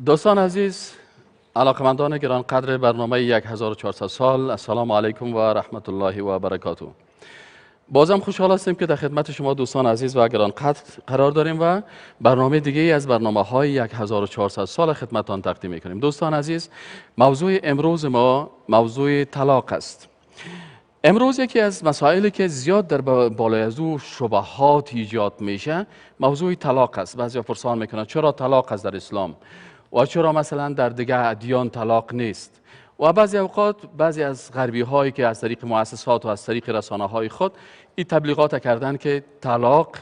دوستان عزیز، علاقمندان گرانقدر برنامه 1400 سال، السلام علیکم و رحمت الله و برکاته. بازم خوشحال هستیم که در خدمت شما دوستان عزیز و گرانقدر قرار داریم و برنامه دیگه از برنامه های 1400 سال خدمتان تقدیم میکنیم. دوستان عزیز، موضوع امروز ما موضوع طلاق است. امروز یکی از مسائلی که زیاد در بالای از او شبهات ایجاد میشه موضوع طلاق است. بعضیا پرسان میکنن چرا طلاق است در اسلام و چرا مثلا در دیگه ادیان طلاق نیست، و بعضی اوقات بعضی از غربی هایی که از طریق مؤسسات و از طریق رسانه های خود این تبلیغات کردن که طلاق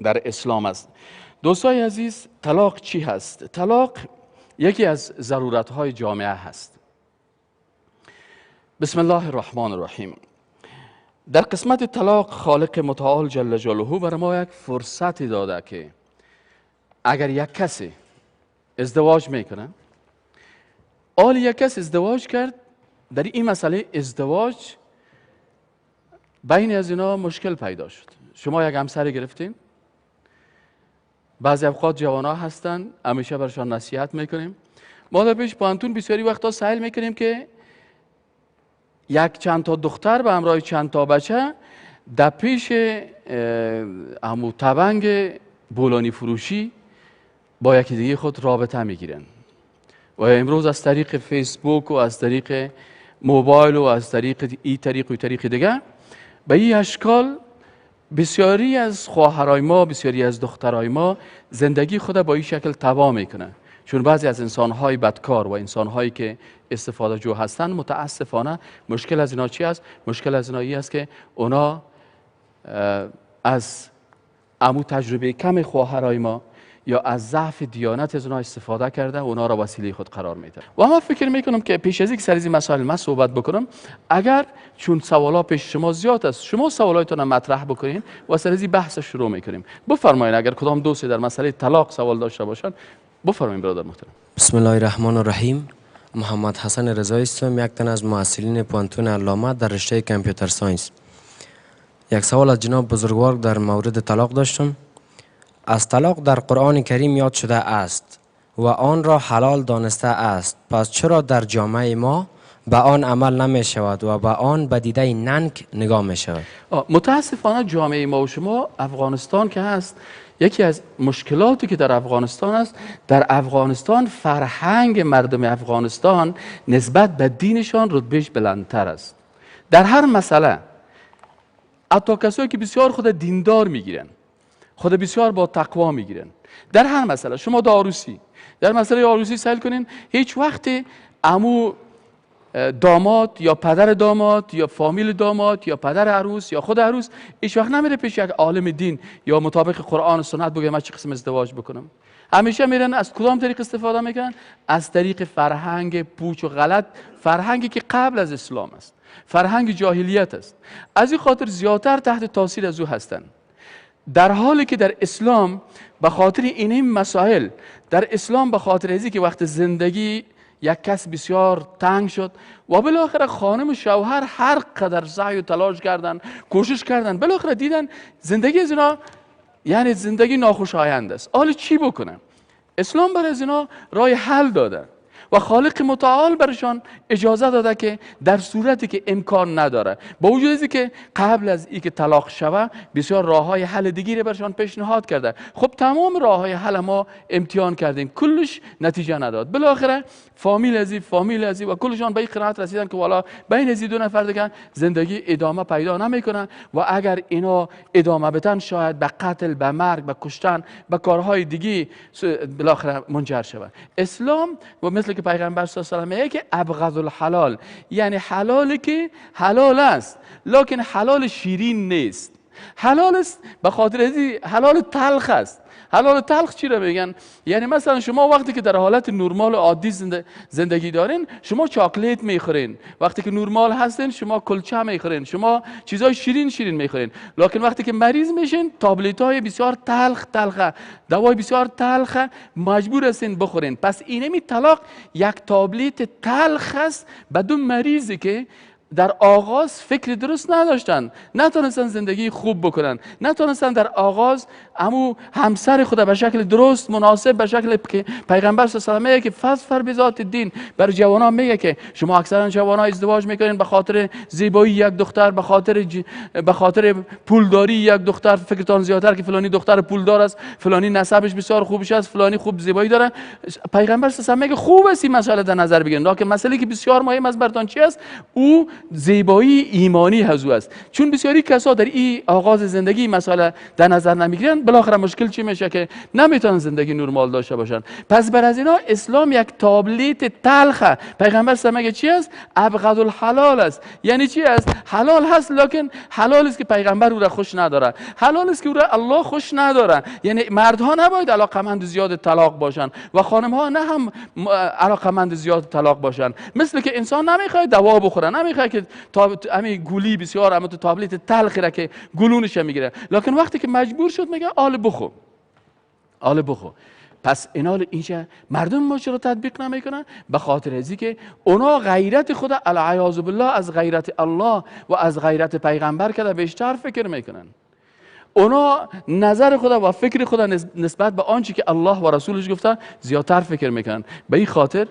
در اسلام است. دوستای عزیز، طلاق چی هست؟ طلاق یکی از ضرورت های جامعه هست. بسم الله الرحمن الرحیم. در قسمت طلاق خالق متعال جل جلاله بر ما یک فرصتی داده که اگر یک کسی ازدواج میکنه، آل یک کس ازدواج کرد، در این مسئله ازدواج بین از اینا مشکل پیدا شد. شما یک همسر گرفتین، بعضی اوقات جوانا هستن همیشه برشان نصیحت میکنیم. ما در پیش پانتون بسیاری وقتا سعی میکنیم که یک چند تا دختر به همراه چند تا بچه در پیش امو تبنگ بولانی فروشی با یکی دیگه خود رابطه میگیرن و امروز از طریق فیسبوک و از طریق موبایل و از طریق ای طریق و طریق دیگه به این اشکال بسیاری از خواهرای ما، بسیاری از دخترای ما زندگی خود با این شکل تباه میکنه. چون بعضی از انسانهای بدکار و انسانهایی که استفاده جو هستند، متاسفانه مشکل از اینا چی است؟ مشکل از اینا این است که اونا از امو تجربه کم خواهرای ما یا از ضعف دیانت از اونا استفاده کرده و اونا را وسیله خود قرار میده. و ما فکر میکنم که پیش از اینکه سر این مسائل ما صحبت بکنم، اگر چون سوالا پیش شما زیاد است، شما سوالایتون مطرح بکنین و سر از این بحث شروع میکنیم. بفرمایید اگر کدام دوستی در مسئله طلاق سوال داشته باشن بفرمایید برادر محترم. بسم الله الرحمن الرحیم. محمد حسن رضایی هستم، یک تن از محصلین پوهنتون علامه در رشته computer science. یک سوال از جناب بزرگوار در مورد طلاق داشتم. از طلاق در قرآن کریم یاد شده است و آن را حلال دانسته است، پس چرا در جامعه ما به آن عمل نمی شود و به آن به دیده ننگ نگاه می شود؟ متاسفانه جامعه ما و شما افغانستان که هست، یکی از مشکلاتی که در افغانستان است، در افغانستان فرهنگ مردم افغانستان نسبت به دینشان رتبهش بلندتر است در هر مسئله. حتی کسایی که بسیار خود دیندار میگیرن، خود بسیار با تقوا میگیرن، در هر مسئله. شما در عروسی، در مسئله عروسی سیل کنین، هیچ وقت عمو داماد یا پدر داماد یا فامیل داماد یا پدر عروس یا خود عروس هیچ وقت نمیره پیش یک عالم دین یا مطابق قرآن و سنت بگه من چه قسم ازدواج بکنم. همیشه میرن از کدام طریق استفاده میکنن؟ از طریق فرهنگ پوچ و غلط، فرهنگی که قبل از اسلام است، فرهنگ جاهلیت است. از این خاطر زیادتر تحت تاثیر از او هستند. در حالی که در اسلام به خاطر این مسائل، در اسلام به خاطر ازی که وقت زندگی یک کس بسیار تنگ شد و بالاخره خانم و شوهر هر قدر سعی و تلاش کردن، کوشش کردن، بالاخره دیدن زندگی از اینا یعنی زندگی ناخوشایند است. حالا چی بکنم؟ اسلام برای از اینا راه حل داده و خالق متعال برشان اجازه داده که در صورتی که امکان نداره، با وجود اینکه قبل از اینکه طلاق شوه بسیار راه‌های حل دیگری برشان پیشنهاد کرده. خب تمام راه‌های حل ما امتحان کردیم، کلش نتیجه نداد. بالاخره فامیل ازی، فامیل ازی و کلشان به این قناعت رسیدن که والا بین از دو نفر دیگه زندگی ادامه پیدا نمیکنه و اگر اینا ادامه بدن شاید به قتل، به مرگ، به کشتن، به کارهای دیگه بالاخره منجر شود. اسلام و مثل که پیغمبر صلی الله علیه و سلم میگه که ابغض الحلال، یعنی حلالی که حلال است لکن حلال شیرین نیست. حلال است به خاطر حلال تلخ است. حلال تلخ چی رو میگن؟ یعنی مثلا شما وقتی که در حالت نرمال عادی زندگی دارین، شما چاکلیت میخورین. وقتی که نرمال هستین شما کلچه میخورین، شما چیزای شیرین شیرین میخورین. لکن وقتی که مریض میشین، تابلت های بسیار تلخ تلخه، دوای بسیار تلخه، مجبور هستین بخورین. پس اینمی طلاق یک تابلت تلخ است به دو مریضی که در آغاز فکر درست نداشتن، نتونستن زندگی خوب بکنن، نتونستن در آغاز امو همسر خود به شکل درست مناسب، به شکل که پیغمبر صلی الله علیه و آله که فظفر بذات الدین برای جوانان میگه که شما اکثرا جوانان ازدواج میکنین به خاطر زیبایی یک دختر، به خاطر پولداری یک دختر، فکرتان زیادتر که فلانی دختر پولدار است، فلانی نسبش بسیار خوبش است، فلانی خوب زیبایی داره. پیغمبر صلی الله علیه و آله میگه خوب است این مسئله در نظر بگیرین، لکن مسئله که بسیار مهم است براتون چی است؟ او زیبایی ایمانی هزو است. چون بسیاری کسا در این آغاز زندگی مسئله در نظر نمیگیرن، بالاخره مشکل چی میشه که نمیتونن زندگی نرمال داشته باشن. پس بر از اینا اسلام یک تابلیت تلخه. پیغمبر صلی الله علیه و چی است؟ ابغض الحلال است. یعنی چی است؟ حلال هست، لکن حلال است که پیغمبر او را خوش نداره، حلال است که او را الله خوش نداره. یعنی مردها نباید علاقمند زیاد طلاق باشن و خانم ها نه هم علاقمند زیاد طلاق باشن. مثل که انسان نمیخواد دوا بخوره، نمیخواد که همین گولی بسیار اما تو تابلیت تلخی را که گلونش میگیره، لکن وقتی که مجبور شد میگه آل بخو، آل بخو. پس اینال اینجا مردم ما چرا تطبیق نمیکنن؟ به خاطر ازی که اونا غیرت خود العیاذ بالله از غیرت الله و از غیرت پیغمبر که بیشتر فکر میکنن. اونا نظر خدا و فکر خدا نسبت به آنچه که الله و رسولش گفتن زیادتر فکر میکنن. به این خاطر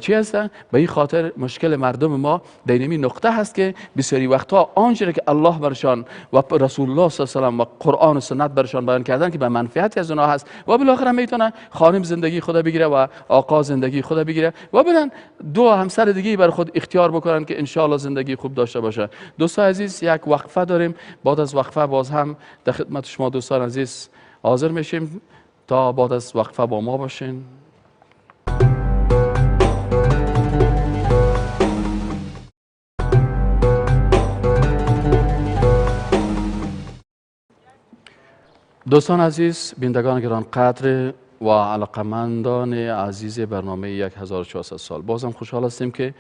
چی هستن؟ به این خاطر مشکل مردم ما در این نقطه هست که بسیاری وقتها آنچه که الله برشان و رسول الله صلی الله علیه و قرآن و سنت برشان بیان کردن که به منفعت از اونها هست و بالاخره میتونه خانم زندگی خدا بگیره و آقا زندگی خدا بگیره و برن دو همسر دیگه بر خود اختیار بکنن که ان شاء الله زندگی خوب داشته باشه. دوستان عزیز یک وقفه داریم، بعد از وقفه باز هم در خدمت شما دوستان عزیز حاضر میشیم. تا بعد از وقفه با ما باشین. دوستان عزیز، بیندگان گرانقدر و علاقمندان عزیز برنامه 1400 سال، بازم خوشحال هستیم که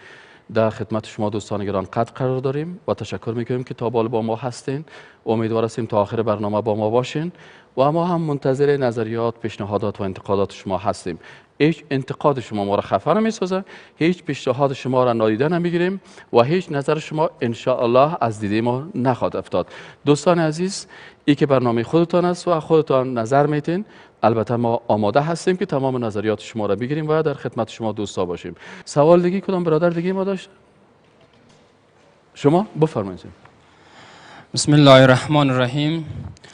در خدمت شما دوستان گرانقدر قرار داریم و تشکر میکنیم که تا بالا با ما هستین. امیدوار هستیم تا آخر برنامه با ما باشین و ما هم منتظر نظریات، پیشنهادات و انتقادات شما هستیم. هیچ انتقاد شما ما را خفه نمیسازه، هیچ پیشنهاد شما را نادیده نمیگیریم و هیچ نظر شما ان شاء الله از دیده ما نخواهد افتاد. دوستان عزیز، ای که برنامه خودتان است و خودتان نظر میتین، البته ما آماده هستیم که تمام نظریات شما را بگیریم و در خدمت شما دوستا باشیم. سوال دیگه کدام برادر دیگه ما داشت؟ شما بفرمایید. بسم الله الرحمن الرحیم.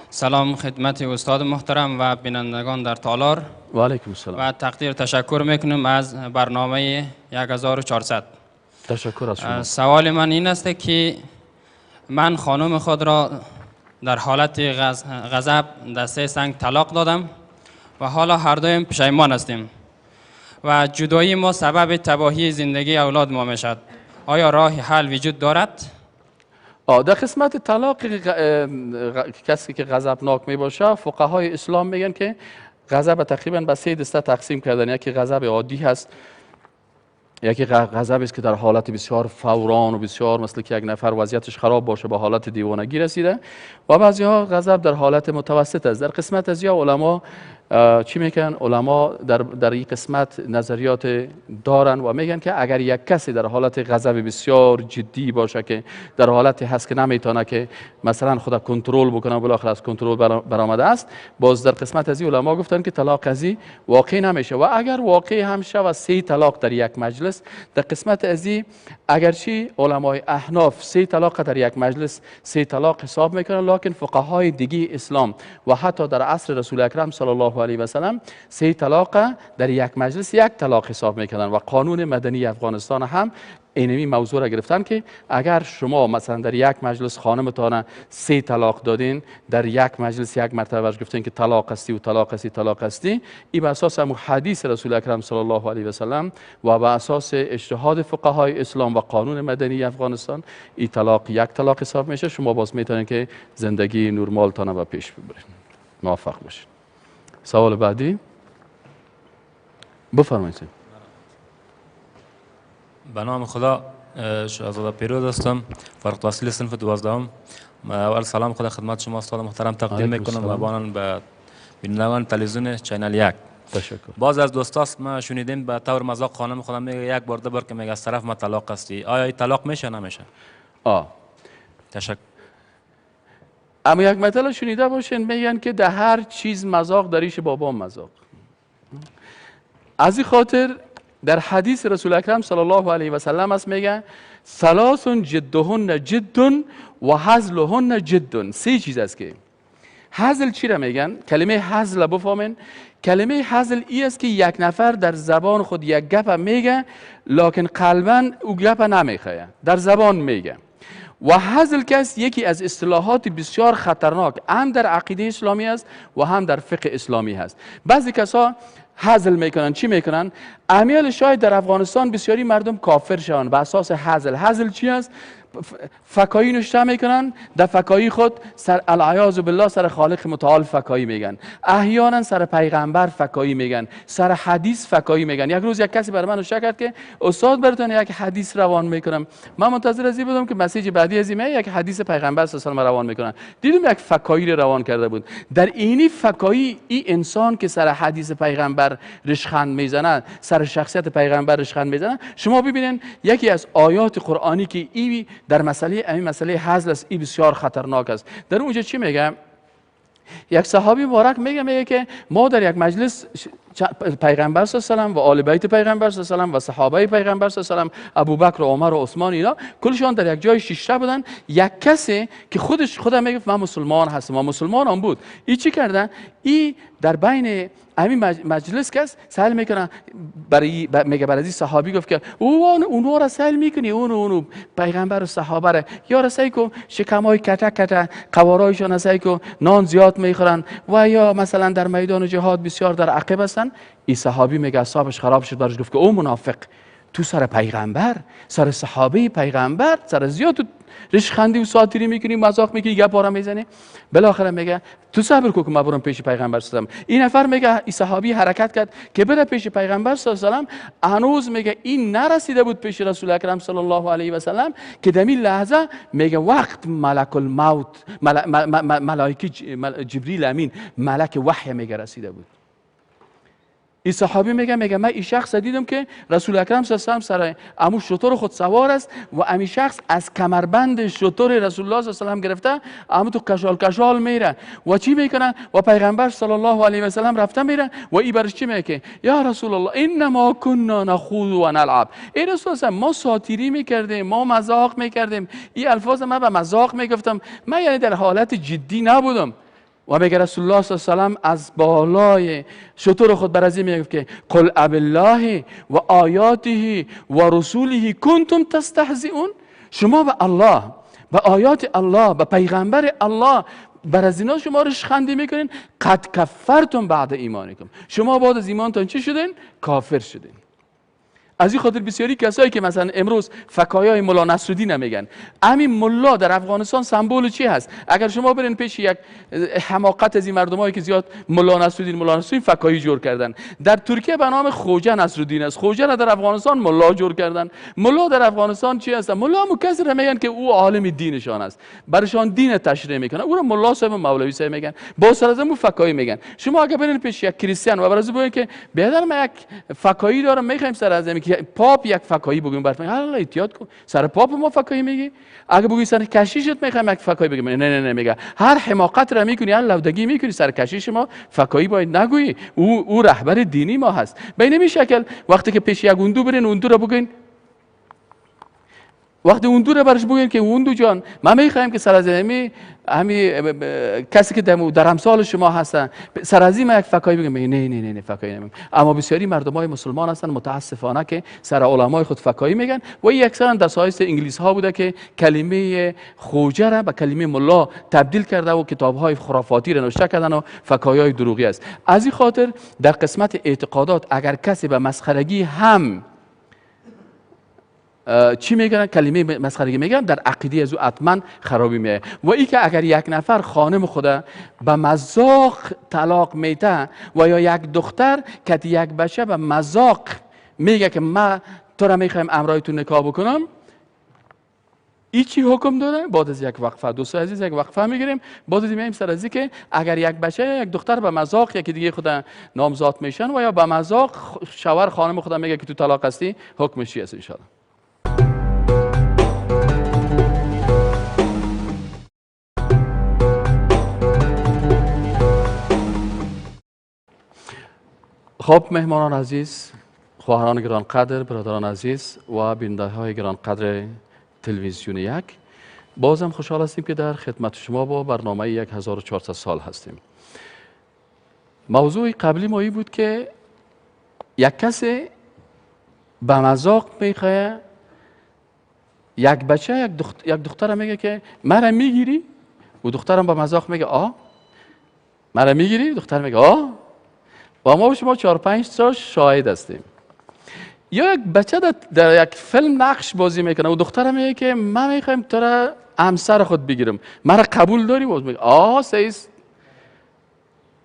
سلام خدمت استاد محترم و بینندگان در تالار. و علیکم السلام. و تقدیر تشکر میکنم از برنامه 1400. تشکر از شما. سوال من این است که من خانم خود را در حالت غضب در 3 سنگ طلاق دادم و حالا هر دویم پشیمان هستیم و جدایی ما سبب تباهی زندگی اولاد ما میشد. آیا راه حل وجود دارد؟ در قسمت طلاق کسی که غضبناک می باشه، فقهای اسلام میگن که غضب تقریبا به 3 دسته تقسیم کردن. یکی غضب عادی هست، یکی غضب است که در حالت بسیار فوران و بسیار مثل که یک نفر وضعیتش خراب باشه به حالت دیوانگی رسیده، و بعضی ها غضب در حالت متوسط است. در قسمت از یا علما چی میگن؟ علما در این قسمت نظریات دارن و میگن که اگر یک کسی در حالت غضب بسیار جدی باشه که در حالت هست که نمیتونه که مثلا خود کنترل بکنه، بالاخره از کنترل برآمده است، باز در قسمت از این علما گفتن که طلاق از واقع نمیشه و اگر واقع هم شه و 3 طلاق در یک مجلس، در قسمت از این اگرچه علمای احناف 3 طلاق در یک مجلس 3 طلاق حساب میکنن، لکن فقهای دیگه اسلام و حتی در عصر رسول اکرم صلی الله علیه و سلم 3 طلاق در یک مجلس 1 طلاق حساب میکنن و قانون مدنی افغانستان هم اینمی موضوع را گرفتن که اگر شما مثلا در یک مجلس خانمتان 3 طلاق دادین، در یک مجلس یک مرتبه برش گفتین که طلاق هستی و طلاق هستی طلاق هستی، این به اساس هم حدیث رسول اکرم صلی الله علیه و سلم و به اساس اجتهاد فقهای اسلام و قانون مدنی افغانستان این طلاق 1 طلاق حساب میشه. شما باز میتونین که زندگی نرمالتان به پیش ببرین. موفق باشین. سوال بعدی بفرمایید. به نام خدا، شاهزاده پیروز هستم، فارغ التحصیل صنف 12. اول سلام خدا خدمت شما استاد محترم تقدیم میکنم و بانان به بینندگان تلویزیون channel 1. تشکر. باز از دوستاست ما شنیدیم به طور مذاق خانم خودم میگه یک بار دو بار که میگه از طرف ما طلاق هستی، آیا این طلاق میشه نمیشه؟ تشکر. اما یک مطلب شنیده باشین، میگن که در هر چیز مذاق، در ریش بابا مذاق. از این خاطر در حدیث رسول اکرم صلی الله علیه و سلم است، میگه ثلاث جدهن جد و هزلهن جد. سه چیز است که هزل چی را میگن؟ کلمه هزل بفهمین. کلمه هزل ای است که یک نفر در زبان خود یک گپ میگه، لکن قلبا او گپ نمیخواه، در زبان میگه. و هزل کس یکی از اصطلاحات بسیار خطرناک هم در عقیده اسلامی است و هم در فقه اسلامی هست. بعضی کسا هزل میکنن. چی میکنن؟ امیال شاید در افغانستان بسیاری مردم کافر شوند به اساس هزل. هزل چی است؟ فکایی نشته میکنن، در فکایی خود سر العیاذ بالله سر خالق متعال فکایی میگن، احیانا سر پیغمبر فکایی میگن، سر حدیث فکایی میگن. یک روز یک کسی برای من نوشته کرد که استاد براتون یک حدیث روان میکنم. من منتظر از این بودم که message بعدی از این یک حدیث پیغمبر صلی الله علیه و روان میکنن. دیدم یک فکایی رو روان کرده بود. در اینی فکایی این انسان که سر حدیث پیغمبر رشخند میزنه، سر شخصیت پیغمبر رشخند میزنه، شما ببینین یکی از آیات قرآنی که ای در مسئله این مسئله هزل است، این بسیار خطرناک است. در اونجا چی میگه؟ یک صحابی مبارک میگه که ما در یک مجلس پیغمبر صلی الله علیه و سلم و آل بیت پیغمبر صلی الله علیه و سلم و صحابه پیغمبر صلی الله علیه و سلم، ابوبکر و عمر و عثمان، اینا کلشان در یک جای شیشته بودن. یک کسی که خودش خودم میگفت من مسلمان هستم و مسلمان هم بود، ای چی کردن؟ ای در بین همین مجلس کس سأل میکنن برای میگه برای صحابی گفت که اونو را سأل میکنی، اونو پیغمبر و صحابه را یا را سعی کو شکمای کته کته قوارایشان سعی کو نان زیاد میخورن و یا مثلا در میدان جهاد بسیار در عقب هستن. این صحابی میگه اعصابش خراب شد، برش گفت که او منافق، تو سر پیغمبر، سر صحابه پیغمبر، سر زیاد تو رشخندی و ساتیری میکنی، مذاق میکنی، گپ آرام میزنی. بالاخره میگه تو صبر کو که من برم پیش پیغمبر صلی الله علیه و سلم. این نفر میگه این صحابی حرکت کرد که بره پیش پیغمبر صلی الله علیه و سلم، هنوز میگه این نرسیده بود پیش رسول اکرم صلی الله علیه و سلم که در این لحظه میگه وقت ملک الموت، ملائکه جبریل امین، ملک وحی میگه رسیده بود. این صحابی میگه من این شخص دیدم که رسول اکرم صلی الله علیه و سلم سر امو شتر خود سوار است و امی شخص از کمربند شتر رسول الله صلی الله علیه و سلم گرفته امو تو کشال کشال میره و چی میکنه و پیغمبر صلی الله علیه و سلم رفته میره و ای برش چی میگه؟ یا رسول الله انما كنا نخوض و نلعب. ای رسول الله ما ساتیری میکردیم، ما مذاق میکردیم، این الفاظ من به مذاق میگفتم، من یعنی در حالت جدی نبودم. و میگه رسول الله صلی الله علیه و سلم از بالای شتر خود بر از این میگفت که قل اب الله و آیاته و رسوله کنتم تستهزئون. شما به الله، به آیات الله، به پیغمبر الله بر از اینا شما رشخندی میکنین. قد کفرتم بعد ایمانکم. شما بعد از ایمانتان چی شدین؟ کافر شدین. از این خاطر بسیاری کسایی که مثلا امروز فکایای ملا نصرالدین میگن، همین ملا در افغانستان سمبل چی هست؟ اگر شما برین پیش یک حماقت از این مردمایی که زیاد ملا نصرالدین فکایی جور کردن، در ترکیه به نام خوجه نصرالدین است، خوجه را در افغانستان ملا جور کردن. ملا در افغانستان چی هست؟ ملا همون کسی را میگن که او عالم دینشان است، برشان دین تشریح میکنه، او را ملا صاحب مولوی صاحب میگن، با سر از اون فکایی میگن. شما اگر برین پیش یک کریستیان و برازو بگین که بیادر من یک فکایی دارم میخوایم سر از که پاپ یک فکایی بگیم برات، میگه احتیاط کن سر پاپ ما فکایی میگی. اگه بگی سر کشیشت میخوایم یک فکایی بگیم، نه نه نه، میگه هر حماقت را میکنی، هر لودگی میکنی، سر کشیش ما فکایی باید نگویی، او رهبر دینی ما هست. به این شکل وقتی که پیش یک اندو برین، اندو را بگین، وقتی اندو را برش بگین که اندو جان ما میخوایم که سر از همی کسی که در امثال شما هستن سر از این یک فکایی بگم، نه نه نه نه فکایی نمیگم. اما بسیاری مردمای مسلمان هستن متاسفانه که سر علمای خود فکایی میگن و این اکثرا در سایست انگلیس ها بوده که کلمه خوجه را به کلمه ملا تبدیل کرده و کتاب های خرافاتی را نوشته کردن و فکایی های دروغی است. از این خاطر در قسمت اعتقادات اگر کسی به مسخرگی هم چی میگن، کلمه مسخرگی میگن، در عقیده از او حتما خرابی میه. و ای که اگر یک نفر خانم خود به مذاق طلاق میده و یا یک دختر که یک بچه به مذاق میگه که ما تو را میخوایم امرای تو نکاح بکنم، ای چی حکم داره؟ بعد از یک وقفه دوست عزیز یک وقفه میگیریم، بعد از میایم سر از که اگر یک بچه یا یک دختر به مذاق یکی دیگه خود نامزاد میشن و یا به مذاق شوهر خانم خود میگه که تو طلاق هستی، حکمش چی است ان شاء الله. خب مهمانان عزیز، خواهران گرانقدر، برادران عزیز و بیننده های گرانقدر تلویزیون یک، بازم خوشحال هستیم که در خدمت شما با برنامه 1400 سال هستیم. موضوع قبلی ما این بود که یک کسی به مذاق میخواه، یک بچه یک دختر میگه که مرا میگیری، و دخترم به مذاق میگه آ مرا میگیری، دختر میگه آ، و ما و شما 4-5 تا شاهد هستیم. یا یک بچه در یک فیلم نقش بازی میکنه و دخترم میگه که من میخوایم تو را همسر خود بگیرم، مرا قبول داری؟ باز میگه آ سیست.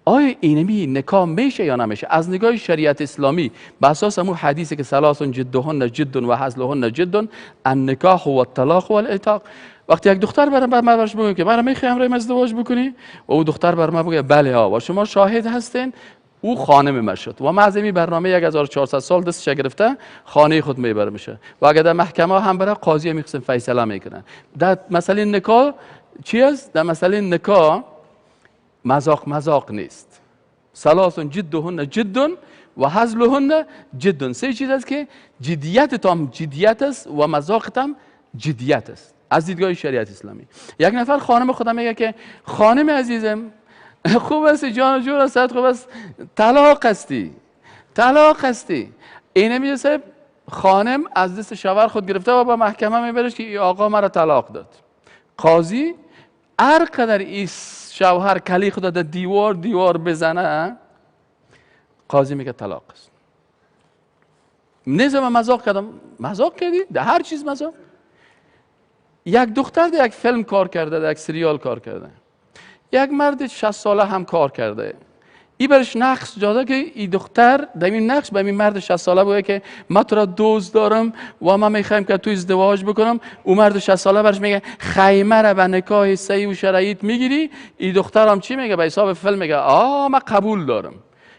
آیا اینمی نکاح میشه یا نمیشه؟ از نگاه شریعت اسلامی به اساس همون حدیثی که ثلاث جدهن جد و هزلهن جد، النکاح و الطلاق و العتاق. وقتی یک دختر برام من برش بگم که مرا میخوای همراه من ازدواج بکنی، و او دختر بر من بگه بله ها، و شما شاهد هستین، او خانم ما شد و ما از این برنامه 1400 سال دستش گرفته خانه خود میبره میشه. و اگر در محکمه هم بره قاضی میخصم فیصله میکنه. در مسئله نکاح چی است؟ در مسئله نکاح مذاق مذاق نیست. ثلاث جدهن جد و هزلهن جد. سه چیز است که جدیت تام جدیت است و مذاق تام جدیت است از دیدگاه شریعت اسلامی. یک نفر خانم خودم میگه که خانم عزیزم خوب است، جان و جور است، خوب است، طلاق هستی، طلاق هستی. اینه میگه خانم از دست شوهر خود گرفته و با محکمه میبرش که ای آقا مرا طلاق داد. قاضی هر قدر این شوهر کلی خود در دیوار دیوار بزنه، قاضی میگه طلاق است. نه من مذاق کردم. مذاق کردی؟ در هر چیز مذاق. یک دختر در یک فیلم کار کرده، در یک سریال کار کرده، یک مرد 60 ساله هم کار کرده. ای برش نقش داده که ای دختر در این نقش به این مرد 60 ساله بگه که من تو را دوست دارم و من میخوایم که تو ازدواج بکنم. او مرد 60 ساله برش میگه خیمه را به نکاح صحیح و شرعیت میگیری. ای دختر هم چی میگه؟ به حساب فیلم میگه آ من قبول دارم،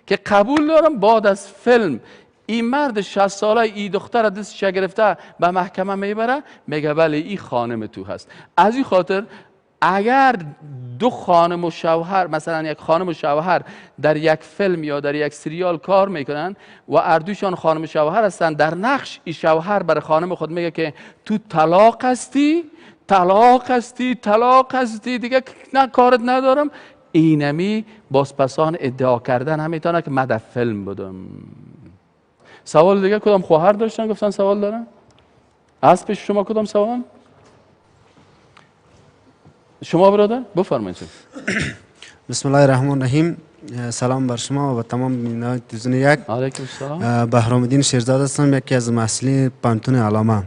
که قبول دارم. بعد از فیلم این مرد 60 ساله ای دختر دستش گرفته به محکمه میبره، میگه بله ای خانم تو هست. از این خاطر اگر دو خانم و شوهر، مثلا یک خانم و شوهر در یک فیلم یا در یک سریال کار میکنن و اردوشان خانم و شوهر هستن، در نقش ای شوهر برای خانم خود میگه که تو طلاق هستی، طلاق هستی، طلاق هستی، دیگه نه کارت ندارم. اینمی بازپسان ادعا کردن هم میتونه که من در فیلم بودم. سوال دیگه کدام خواهر داشتن گفتن سوال دارن؟ از پیش شما کدام سوال؟ شما برادر بفرمایید. بسم الله الرحمن الرحیم. سلام بر شما و تمام بینندگان تلویزیون یک. علیکم السلام. بهرام الدین شیرزاد هستم، یکی از محصلین پوهنتون علامه.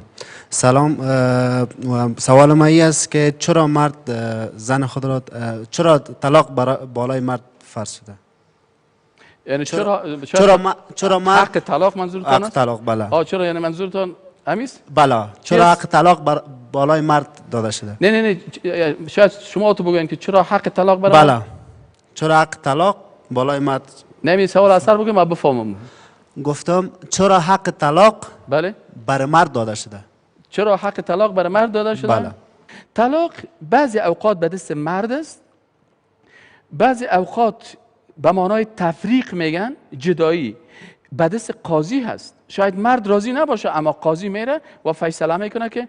سلام. و سوال ما این است که چرا مرد زن خود را، چرا طلاق بالای مرد فرض شده؟ یعنی چرا مرد حق طلاق منظورتان است؟ حق طلاق بله. چرا یعنی منظورتان همیست؟ بله. چرا حق طلاق بر بالای مرد داده شده؟ نه نه نه، شاید شما تو بگوین که چرا حق طلاق برای بله، چرا حق طلاق بالای مرد؟ نه می سوال اثر بگم من بفهمم. گفتم چرا حق طلاق بله بر مرد داده شده؟ چرا حق طلاق بر مرد داده شده؟ بله. طلاق بعضی اوقات به دست مرد است، بعضی اوقات به معنای تفریق میگن، جدایی، به دست قاضی هست. شاید مرد راضی نباشه اما قاضی میره و فیصله میکنه که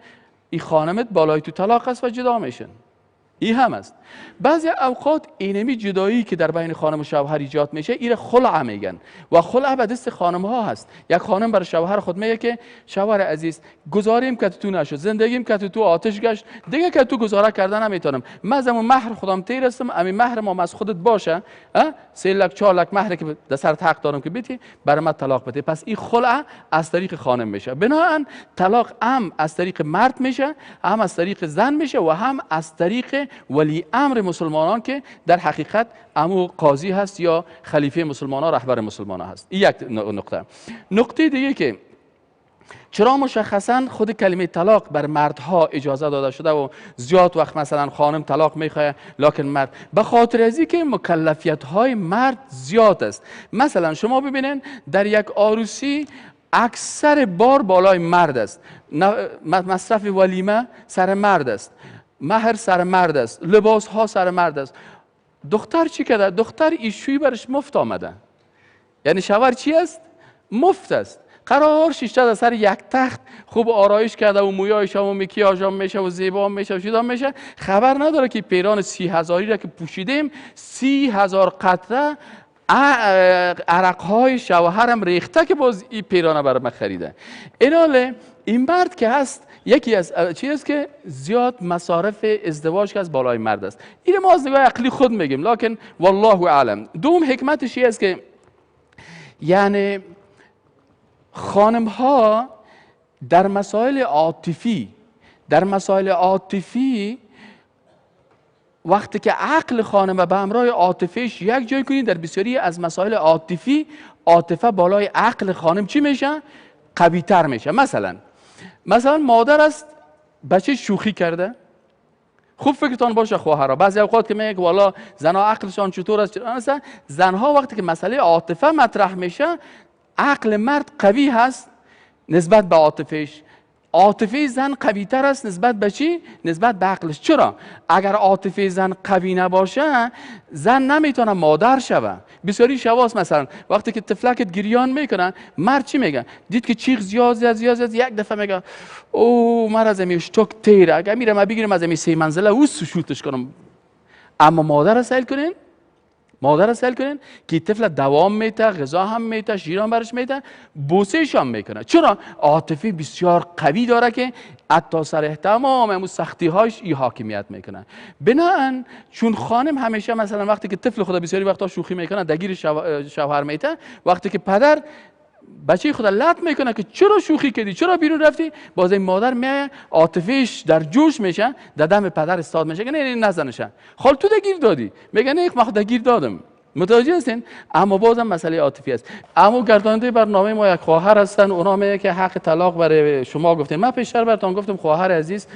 این خانمت بالای تو طلاق است و جدا میشن. این هم است. بعضی اوقات اینمی جدایی که در بین خانم و شوهر ایجاد میشه ایره خلع میگن و خلع به دست خانم ها هست. یک خانم برای شوهر خود میگه که شوهر عزیز گزاریم که تو نشد، زندگیم که تو آتش گشت، دیگه که تو گزاره کردن نمیتونم، من از اون مهر خودم تیر هستم، امین مهر ما از خودت باشه، 3 لک 4 لک مهر که در سرت حق دارم که بیتی، برای من طلاق بده. پس این خلع از طریق خانم میشه. بنابراین طلاق هم از طریق مرد میشه، هم از طریق زن میشه و هم از طریق ولی امر مسلمانان که در حقیقت امو قاضی هست یا خلیفه مسلمانان، رهبر مسلمانان هست. این یک نقطه. نقطه دیگه که چرا مشخصا خود کلمه طلاق بر مردها اجازه داده شده و زیاد وقت مثلا خانم طلاق میخواه لکن مرد، به خاطر از اینکه مکلفیت های مرد زیاد است. مثلا شما ببینین در یک عروسی اکثر بار بالای مرد است، مصرف ولیمه سر مرد است، مهر سر مرد است، لباس ها سر مرد است. دختر چی کرده؟ دختر ایشوی برش مفت آمده. یعنی شوهر چی است؟ مفت است. قرار شیشته در سر یک تخت خوب آرایش کرده و مویایش و مکیاژ هم میشه و زیبا میشه و چیزا میشه، خبر نداره که پیران 30,000 را که پوشیدیم 30,000 قطره عرقهای شوهرم ریخته که باز این پیرانه برای من خریده. ایناله این مرد که هست یکی از چیز است که زیاد مصارف ازدواج که از بالای مرد است. این ما از نگاه عقلی خود میگیم، لکن والله اعلم. دوم حکمتش است که یعنی خانم ها در مسائل عاطفی، در مسائل عاطفی وقتی که عقل خانم به همراه عاطفهش یک جای کنید، در بسیاری از مسائل عاطفی عاطفه بالای عقل خانم چی میشه؟ قوی تر میشه. مثلا مادر است، بچه شوخی کرده. خوب فکرتان باشه خواهرها، بعضی اوقات که میگه والا زنها عقلشان چطور است، مثلا زنها وقتی که مسئله عاطفه مطرح میشه عقل مرد قوی هست نسبت به عاطفهش، عاطفه زن قوی تر است نسبت به چی؟ نسبت به عقلش. چرا؟ اگر عاطفه زن قوی نباشه زن نمیتونه مادر شوه. بسیاری شواس مثلا وقتی که طفلکت گریان میکنه، مرد چی میگه؟ دید که چیغ زیاد زیاد زیاد زیاد، یک دفعه میگه او من از می اشتاک تیره، اگر میرم بگیرم از می سه منزله او شوتش کنم. اما مادر را سیل کنین، مادر را سیل کنین که طفل دوام میته، غذا هم میته، شیر هم برش میته، بوسهش هم میکنه. چرا؟ عاطفه بسیار قوی داره که حتی سر تمام امو سختی هایش ای حاکمیت میکنه. بناهن چون خانم همیشه مثلا وقتی که طفل خود بسیاری وقتا شوخی میکنه دگیر شوهر میته، وقتی که پدر بچه خود لط میکنه که چرا شوخی کردی، چرا بیرون رفتی، باز این مادر میایه عاطفهش در جوش میشه، در دم پدر استاد میشه که نه نه نزنشه، خال تو دگیر دادی، میگه نه من خود دگیر دادم. متوجه هستین؟ اما بازم مسئله عاطفی است. اما گرداننده برنامه ما یک خواهر هستن، اونا میگه که حق طلاق برای شما گفتیم. من پیشتر براتون گفتم خواهر عزیز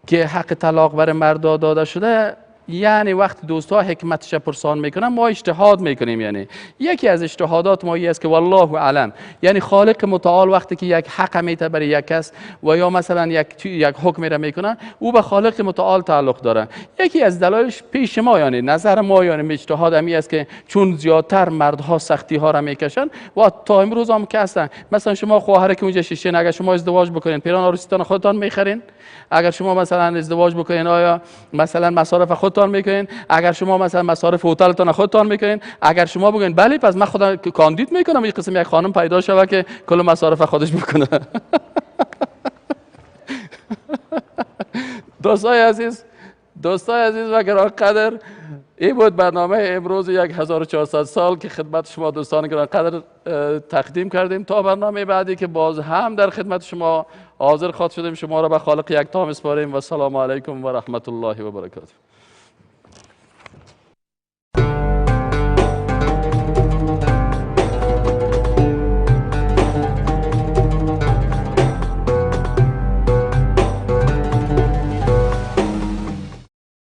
که حق طلاق برای مردا داده شده، یعنی وقت دوستها حکمتش پرسان میکنن ما اجتهاد میکنیم. یعنی یکی از اجتهادات ما این است که والله اعلم، یعنی خالق متعال وقتی که یک حق میته برای یک کس و یا مثلا یک حکم را میکنه، او به خالق متعال تعلق داره. یکی از دلایلش پیش ما، یعنی نظر ما، یعنی اجتهاد همی است که چون زیادتر مردها سختی ها را میکشن و تا امروز هم که هستن. مثلا شما خواهر که اونجا شیشین، اگر شما ازدواج بکنین پیران عروسیتان خودتان میخرین؟ اگر شما مثلا ازدواج بکنین آیا مثلا مصارف خودتان میکنین؟ اگر شما مثلا مصارف هتلتان خودتان میکنین؟ اگر شما بگین بله پس من خودم کاندید میکنم این قسم یک خانم پیدا شوه که کل مصارف خودش بکنه. دوستای عزیز، دوستای عزیز و گرانقدر، این بود برنامه امروز 1400 سال که خدمت شما دوستان گرانقدر تقدیم کردیم. تا برنامه بعدی که باز هم در خدمت شما حاضر خواهد شدیم، شما را به خالق یکتا میسپاریم و سلام علیکم و رحمت الله و برکاته.